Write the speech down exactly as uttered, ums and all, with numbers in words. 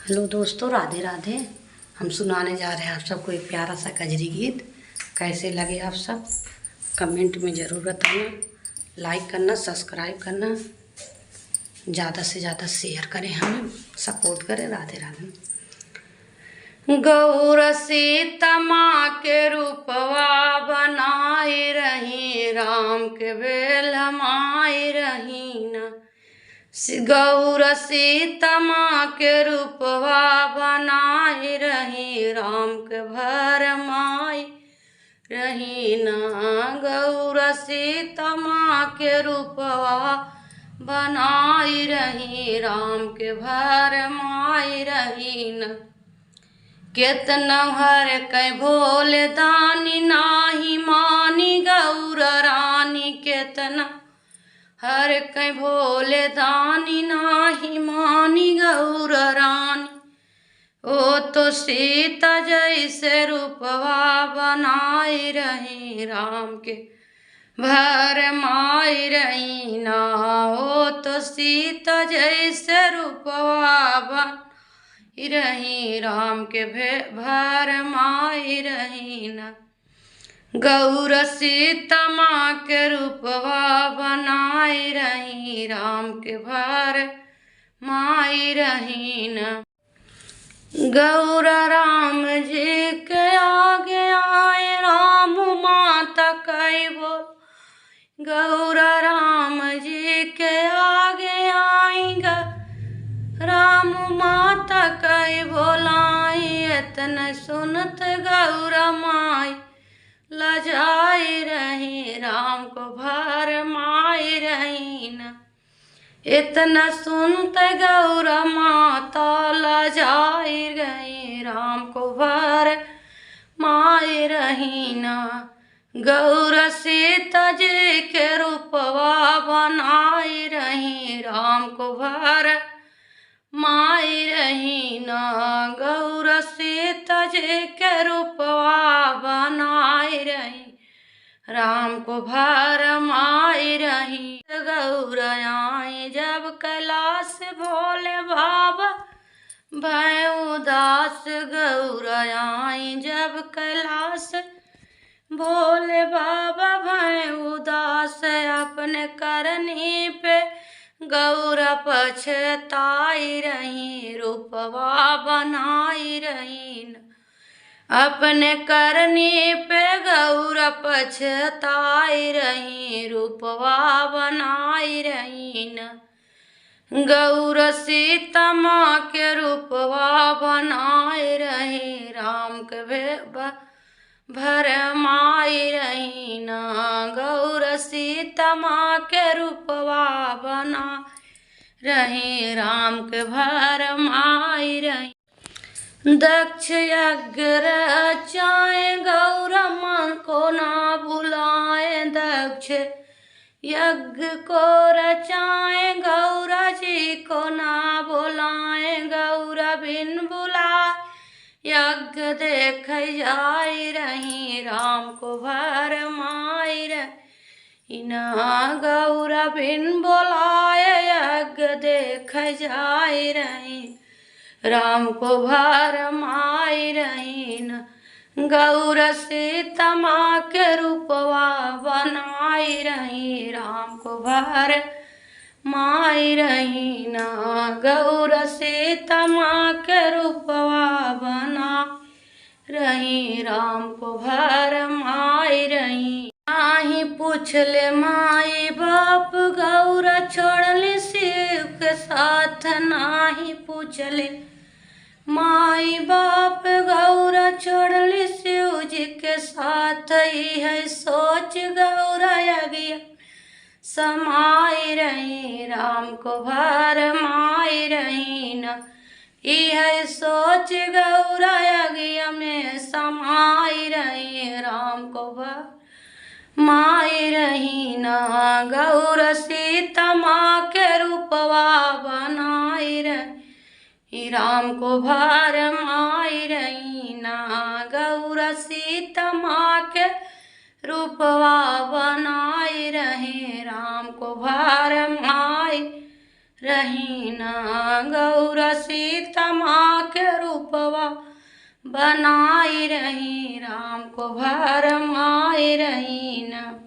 हेलो दोस्तों, राधे राधे। हम सुनाने जा रहे हैं आप सबको एक प्यारा सा कजरी गीत। कैसे लगे आप सब, कमेंट में ज़रूर बताना। लाइक करना, सब्सक्राइब करना, ज़्यादा से ज़्यादा शेयर करें, हमें सपोर्ट करें। राधे राधे। गौर सीता माँ के रूपवा बनाई रही, राम के बेलमाई रही ना। सि-, गौर सीता माँ के रूपवा बनाई रही, राम के भरमाई रही ना। गौर सीता माँ के रूपवा बनाई रही, राम के भरमाई रही ना। केतना हर कै भोले दानी नाही मानी गौर रानी, केतना हर कै भोले दानी नाही मानी गौर रानी। ओ तो सीता जैसे रूपवा बनाई रही, राम के भरमाई रही ना। ओ तो सीता जैसे रूपवा बनाई रही, राम के भे-, भरमाई रही ना। गौर सीता माँ के रूपवा बनाई रही, राम के भरमाई रही ना। गौर राम जी के आगे आई, राम माता कई बोल। गौर राम जी के आगे आई ग-, राम माता कई बोलाई। एतन सुनत गौर माई लजाई रही, राम को भरमाई रही ना। एतना सुनत गौर माता लजाई गई, राम को भरमाई रही ना। गौर सीता जी के रूपवा बनाई रही, राम को भरमाई रही ना। गौर सीता जी के रूपवा बनाई रही, राम को भरमाई रही। गौर आई जब कैलाश भोले बाबा भय उदास। गौर आई जब कैलाश भोले बाबा भय उदास, अपने करनी पे गौर पछताई रही, रूपवा बनाई रही ना। अपने करनी पे गौर पछताई रही, रूपवा बनाई रही ना। गौर सीता माँ के रूपवा बनाए रही, राम के भे-, ब-, भरमाई रही ना। गौर सीता माँ के रूपवा बनाए रही, राम के भरमाई रही। दक्ष यज्ञ रचाए गौर मन को ना बुलाए, दक्ष यज्ञ को रचाए गौर जी को ना बुलाए, गौर बिन बुलाए यज्ञ देख जाए रही, राम को भरमाए रही ना। गौर बिन बुलाए यज्ञ देख जाए रही, राम को भरमाए रही ना। गौर सीता माँ के रूपवा बनाए रही, राम को भरमाए रही ना। गौर सीता माँ के रूपवा बनाए रही, राम को भरमाए रही। नाही पूछले माई बाप गौर छोड़ले शिव के साथ, नाही पूछले माई बाप गौर छोड़ले शिव जी के साथ। इहै सोच गौर यज्ञ समाए रही, राम को भरमाए रही ना। इहै सोच गौर यज्ञ में समाए रही, राम को भरमाए रही ना। गौर सीता माँ के रूपवा बनाए रही, राम को भरमाए रही ना। गौर सीता माँ के रूपवा बनाए रही, राम को भरमाए रही ना। गौरा सीता माँ के रूपवा बनाई रही, राम को भरमाई रही ना।